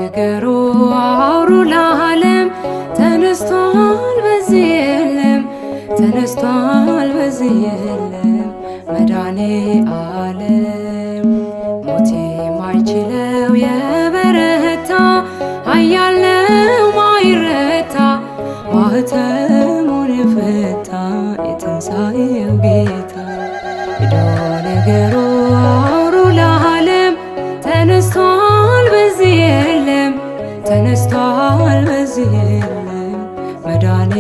ንገሩ አውሩ ለዓለም ተነስቷል በዚህ የለም፣ ተነስቷል በዚህ የለም መድኃኔ ዓለም። ሞት የማይችለው የበረታ ኃያል ነው ማይረታ ማኅተሙን የፈታ የትንሣኤው ጌታ። ሂዱ ንገሩ አውሩ ለዓለም ተነስቷል በዚህ የለም፣ ተነስቷል በዚህ የለም መድኃኔ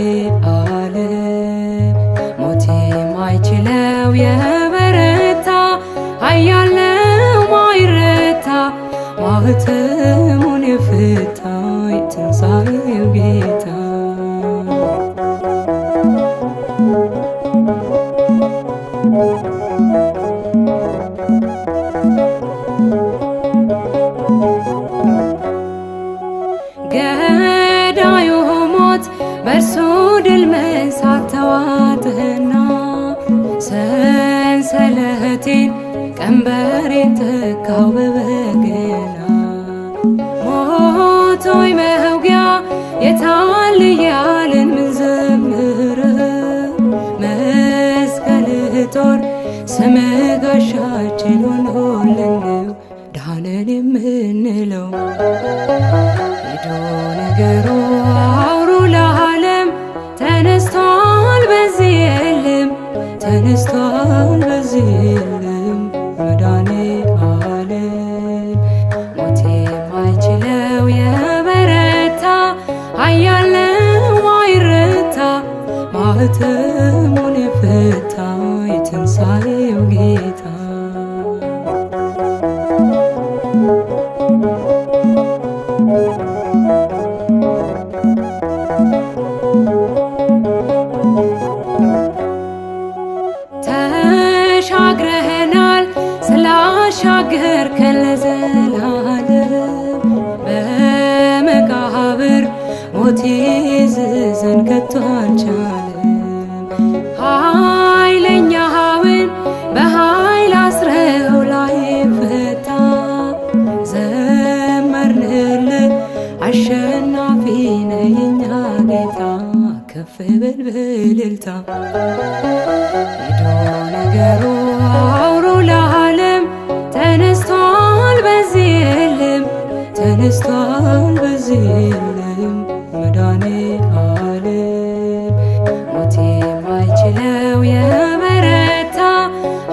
ዓለም። ሞት የማይችለው የበረታ ኃያል ነው ማይረታ ማኅተሙን የፈታ የትንሣኤው ጌታ። ገዳዩ ሞት በእርሱ ድል መንሳት ተዋጥህና ሰንሰለቴን ቀንበሬን ተካው በበገና። ሞት ሆይ መውጊያ የታል እያልን ምንዘምር መስቀልህ ጦር ስምህ ጋሻችን ሆኖልን ነው ዳንን የምንለው። ሂዱ ንገሩ አውሩ ለዓለም ተነስቷል በዚህ የለም፣ ተነስቷል በዚህ የለም መድኃኔ ዓለም። ሞት የማይችለው የበረታ ኃያል ነው ማይረታ ማኅተሙን የፈታ የትንሣኤው ጌታ። ተሻግረህናል ስላሻገርከን ለዘላለም በመቃብር ሞት ይዝዘን ከቶ አልቻለም። ኃይለኛውን በኃይል አስረው ላይፈታ ዘመርንልህ አሸናፊ ነህ የኛ ጌታ ከፍ በል በእልልታ። ሂዱ ንገሩ አውሩ ለዓለም ተነስቷል በዚህ የለም፣ ተነስቷል በዚህ የለም መድኃኔ ዓለም። ሞት የማይችለው የበረታ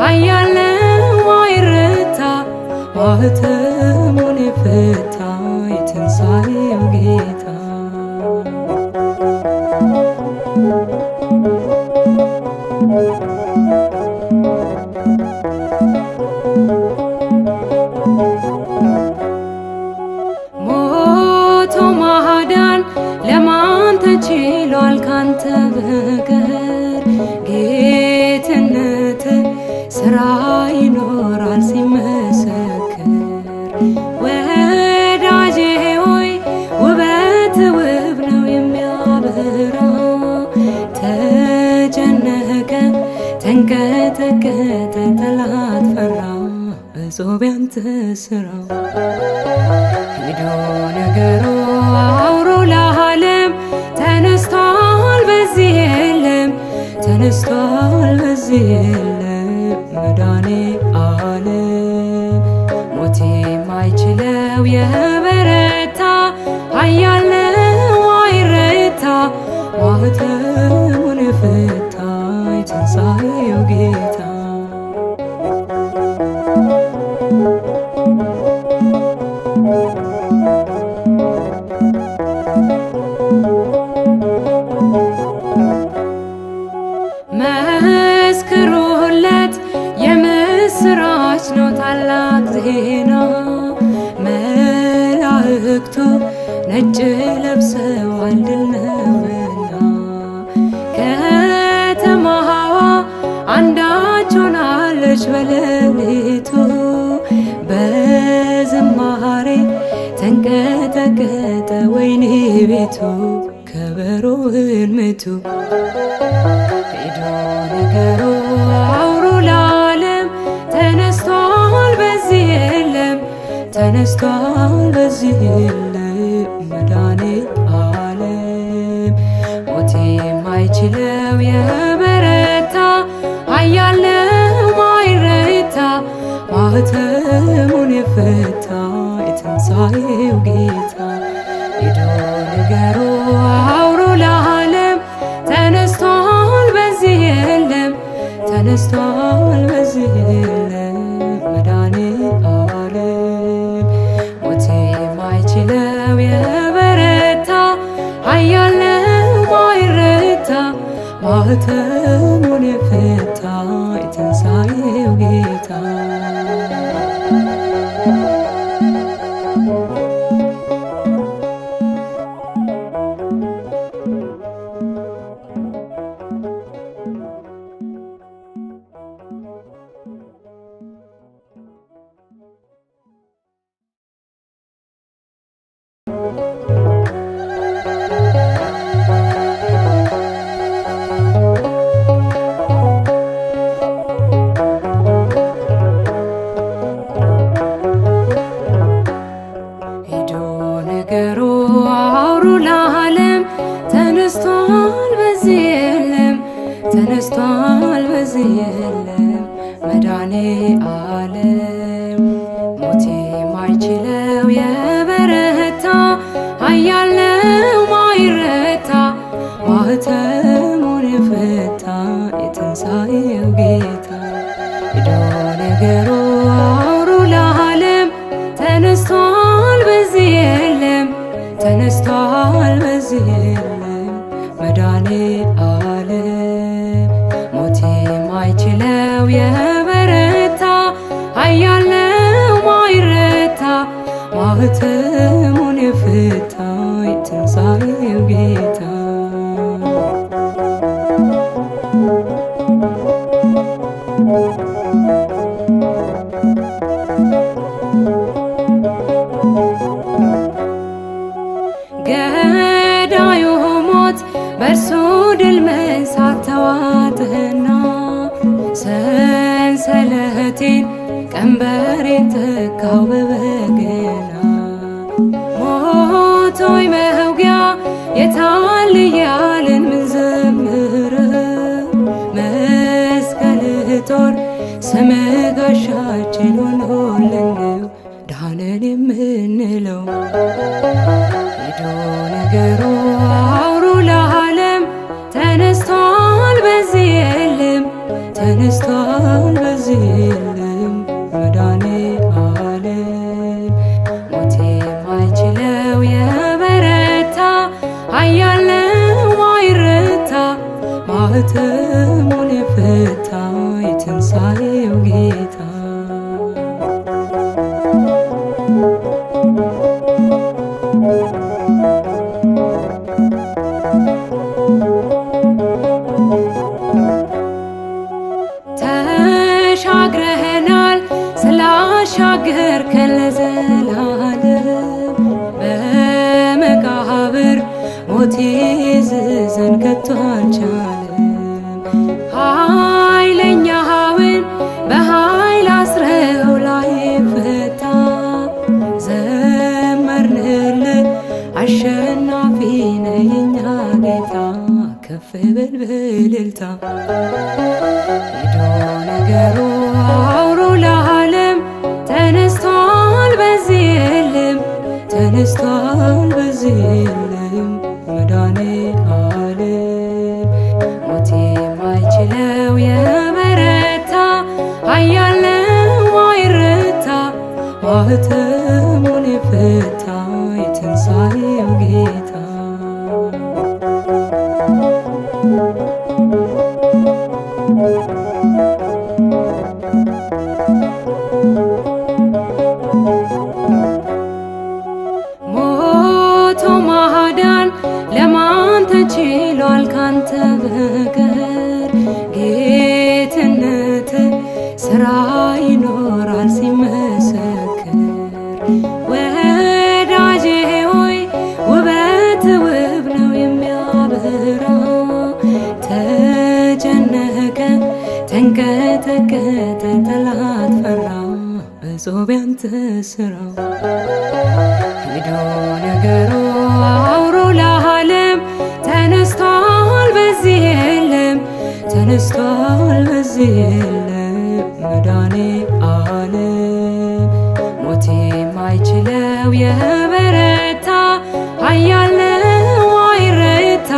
ኃያል ነው ማይረታ ማኅተሙን የፈታ የትንሣኤው ጌታ። ሞቶ ማዳን ለማን ተችሏል ካንተ በቀር? ጌትነት ስራ ይኖራል ሲመሰክር። ወዳጄ ሆይ ውበት ውብ ነው የሚያበራ ተጨነቀ ተንቀጠቀጠ ጠላት ፈራ በጾም ያንተ ስራ። ሂዱ ንገሩ አውሩ ለዓለም ተነስቷል በዚህ የለም፣ ተነስቷል በዚህ የለም መድኃኔ ዓለም። ሞት የማይችለው የበረታ ኃያል ነው ማይረታ ማኅተሙን የፈታ የትንሣኤው ጌታ። መስክሩለት የምስራች ነው ታላቅ ዜና መላእክቱ ነጭ ለብሰዋል ድል ነውና። ከተማዋ አንዳች ሆናለች በሌሊቱ በዝማሬ ተንቀጠቀጠ ወይኒ ቤቱ ከበሮውን ምቱ። ሂዱ ንገሩ አውሩ ለዓለም ተነስቷል በዚህ የለም፣ ተነስቷል በዚህ የለም። መድኃኔ ዓለም ሞት የማይችለው የበረታ ኃያል ነው ማይረታ ማኅተሙን የፈታ የትንሣኤው ጌታ ሂዱ ንገሩ አውሩ ለዓለም ተነስቷል በዚህ የለም ተነስቷል በዚህ የለም መድኃኔ ዓለም ሞት የማይችለው የበረታ ኃያል ነው ማይረታ ማኅተሙን የፈታ የትንሣኤው ጌታ። ሂዱ ንገሩ አውሩ ለዓለም ተነስቷል በዚህ የለም ተነስቷል በዚህ የለም መድኃኔ ዓለም ሞት የማይችለው የበረታ ኃያል ነው ማይረታ ማኅተሙን የፈታ የትንሣኤው ጌታ ሂዱ ንገሩ አውሩ ለዓለም ተነስቷል በዚህ የለም ተነስቷል በዚህ የለም መድኃኔ ዓለም ሞት የማይችለው የበረታ ኃያል ነው ማይረታ ማኅተሙን የፈታ የትንሣኤው ጌታ። ገዳዩ ሞት በእርሱ ድል መንሳት ተዋጥህና ሰንሰለቴን ቀንበሬን ተካው በበገና ሞት ሆይ መውጊያ የታል እያልን ምንዘምረው መስቀልህ ጦር ስምህ ጋሻችን ሆኖልን ነው ዳንን የምንለው። ሂዱ ንገሩ አውሩ ለዓለም ተነስቷል በዚህ የለም ተነስቷል በዚህ የለም መድኃኔ ዓለም ሞት የማይችለው የበረታ ኃያል ነው ማይረታ ማኅተሙን የፈታ የትንሣኤው ጌታ። ተሻግረህናል ስላሻገርከን ለዘላለም በመቃብር ሞት ይዝዘን ከቶ አልቻለም። ኃይለኛውን በኃይል አስረው ላይፈታ ዘመርንልህ አሸናፊ ነህ የኛ ጌታ ከፍ በል በእልልታ። ሂዱ ንገሩ አውሩ ለዓለም ተነስቷል በዚህ የለም ተነስቷል በዚህ የለም መድኃኔ ዓለም ሞት የማይችለው የበረታ ኃያል ነው ማይረታ ማኅተሙን የፈታ የትንሣኤው ጌታ። ሞቶ ማዳን ለማን ተችሏል ካንተ በቀር? ጌትነት ስራ ይኖራል ሲመሰክር። ወዳጄ ሆይ ውበት ውብ ነው የሚያበራ ተጨነቀ ተንቀጠቀጠ ጠላት ፈራ በጾም ያንተ ስራ። ሂዱ ንገሩ የለም መድኃኔዓለም። ሞት የማይችለው የበረታ ኃያል ነው አይረታ፣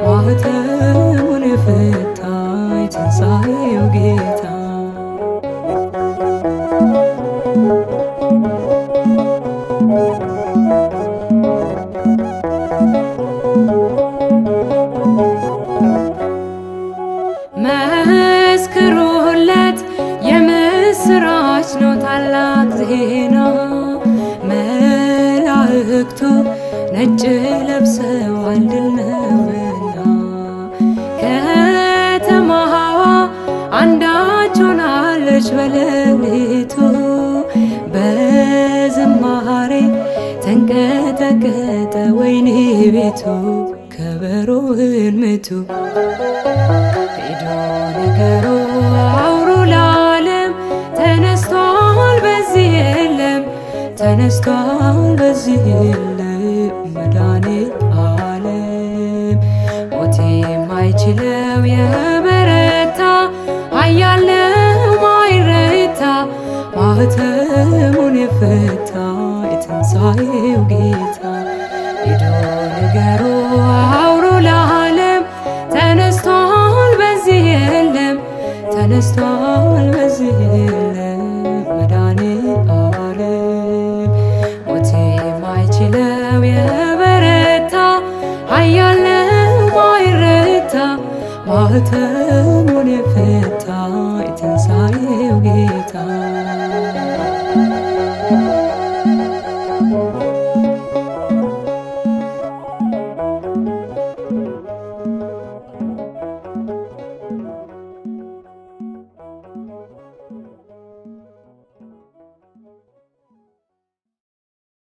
ማኅተሙን የፈታ የትንሣኤው ጌታ። መስክሩለት የምስራች ነው ታላቅ ዜና፣ መላእክቱ ነጭ ለብሰዋል ድል ነውና። ከተማዋ አንዳች ሆናለች በሌሊቱ፣ በዝማሬ ተንቀጠቀጠ ወይኒ ቤቱ፣ ከበሮን ምቱ። ሄዶ ነገሩ አውሩ ለዓለም፣ ተነስቷል በዚህ የለም፣ ተነስቷል በዚህ የለም መድኃኔዓለም። ሞት የማይችለው የበረታ ኃያል ነው ማይረታ፣ ማኅተሙን የፈታ የትንሣኤው ጌታ። ሄዶ ነገሩ አውሩ ለዓለም፣ ተነስቷል በዚህ የለም፣ ተነስቷል በዚህ የለም መድኃኔዓለም። ሞት የማይችለው የበረታ ኃያል ነው ማይረታ፣ ማኅተሙን